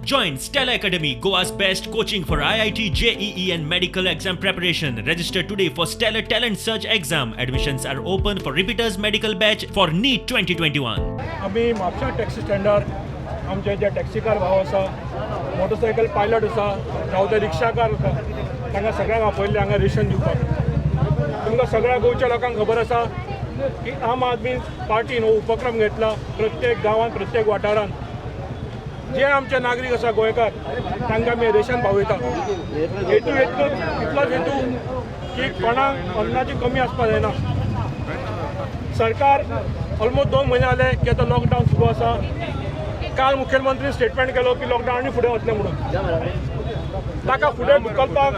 Join Stella Academy, Goa's best coaching for IIT, JEE, and medical exam preparation. Register today for Stellar Talent Search exam. Admissions are open for repeaters medical batch for NEET 2021. आमी म्हापशा taxi स्टँडार आमचे जे taxi car भाव आसा, motorcycle pilot आसा, जावं ते रिक्षाकार आसा, तांकां सगळ्यांक आपयल्ले हांगा रेशन दिवपाक. तुमकां सगळ्या गोंयच्या लोकांक खबर आसा की आम आदमी पार्टीन हो उपक्रम घेतला. प्रत्येक गांवांत, प्रत्येक वाठारांत जे आमचे नागरीक आसा गोंयकार, तांकां आमी रेशन पावयता. हेतू इतलोच, इतलोच हेतू की कोणाक अन्नाची कमी आसपाक जायना. सरकार ऑलमोस्ट 2 म्हयने जाले की आतां लॉकडावन सुरू आसा. काल मुख्यमंत्री स्टेटमेंट केलो की लॉकडावन आनी फुडें वतलें म्हणून. ताका फुडें धुकलपाक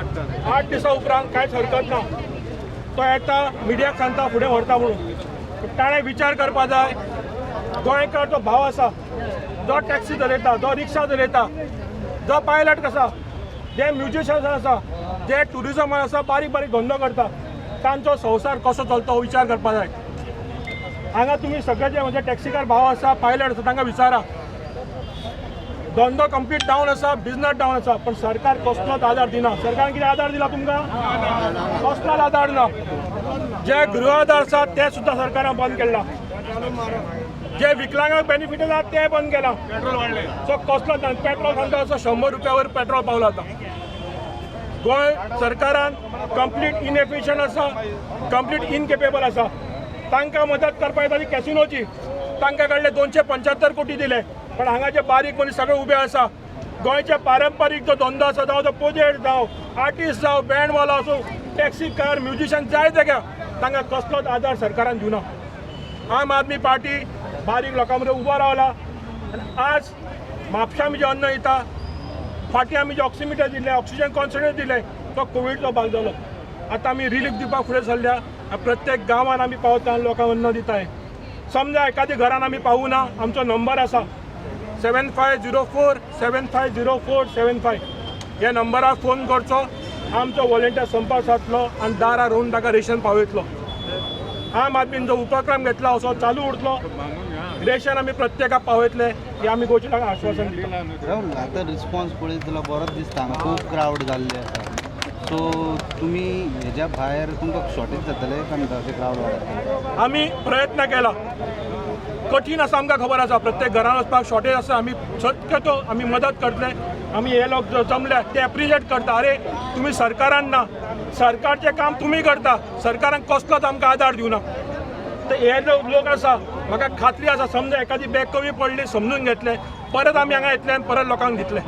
8 दिसां उपरांत कांयच हरकत ना. तो येता, मिडियाक सांगता फुडें व्हरता म्हणून. पूण ताणें विचार करपा जाय, गोंयकार जो भाव आसा, जो टॅक्सी चलयता, जो रिक्षा चलयता, जो पायलट आसा, जे म्युजिशियन्स आसा, जे ट्युरिजमान आसा, बारीक बारीक धंदो करता, तांचो संवसार कसो चलता हो विचार करपा जाय. हांगा तुमी सगळे जे म्हणजे टॅक्सीकार भाव आसा, पायलट आसा, तांकां विचारा. धंदो कंप्लीट डावन आसा, बिजनस डावन आसा, पण सरकार कसलोच आदार दिना. सरकारान कितें आदार दिला तुमकां? कसलोच आदार ना. जे गृह आदार आसा ते सुद्दां सरकारान बंद केला. जे विकलांगांक बेनिफीट आसा ते बंद केला. सो कसलोच ना. पेट्रोल सांगता असो 100 रुपया वयर पेट्रोल पावला. आतां गोंय सरकारान कंप्लीट इनएफिशियंट आसा, कंप्लीट इनकेपेबल आसा. तांकां मदत करपाक येता ती कॅसिनोची. तांकां कडले 275 कोटी दिले, पण हांगा जे बारीक मनीस सगळे उबे आसा, गोंयचे पारंपारीक जो धंदो आसा, जावं तो पोजेट जावं, आर्टिस्ट जावं, बँडवालो आसूं, टॅक्सीकार, म्युजिशियन, जाय ते, तांकां कसलोच आदार सरकारान दिवना. आम आदमी पार्टी बारीक लोकां मदीं उबो रावला आनी आज म्हापशा आमी जें अन्न दिता, फाटीं आमी जे ऑक्सिमिटर दिले, ऑक्सिजन कॉन्सन्ट्रेटर दिले, तो कोविडचो भाग जालो. आतां आमी रिलीफ दिवपाक फुडें सरल्या आनी प्रत्येक गांवान आमी पावता आनी लोकांक अन्न दिताय. समजा एखाद्या घरान आमी पावूना, आमचो नंबर आसा 7504750475. ह्या नंबरार फोन करचो, आमचो वॉलेंटियर संपर्क जातलो आनी दारार रोवन ताका रेशन पावयतलो. आम आदमीन जो उपक्रम घेतला असो चालू उरतलो. रेशन आमी प्रत्येकाक पावयतले हे आमी गोंयच्या लोकांक आश्वासन दिता. राहुल, आतां रिस्पॉन्स पळयत जाल्यार बरोच दिसता. हांगा खूब क्रावड जाल्ले आसा. सो तुमी हेज्या भायर तुमकां शॉर्टेज जातले काय म्हणटा, अशें क्रावड वाडत? आमी प्रयत्न केला. कठीण आसा, आमकां खबर आसा. प्रत्येक घरान वचपाक शॉर्टेज आसा. आमी शक्यतो आमी मदत करतले. आमी हे लोक जो जमल्या ते एप्रिशिएट करता. अरे, तुमी सरकारान ना, सरकारचें काम तुमी करता, सरकारान कसलोच आमकां आदार दिवना. तर हे जो लोक आसा, म्हाका खात्री आसा, समजा एखादी बॅग कमी पडली, समजून घेतले, परत आमी हांगा येतले आनी परत लोकांक दितले.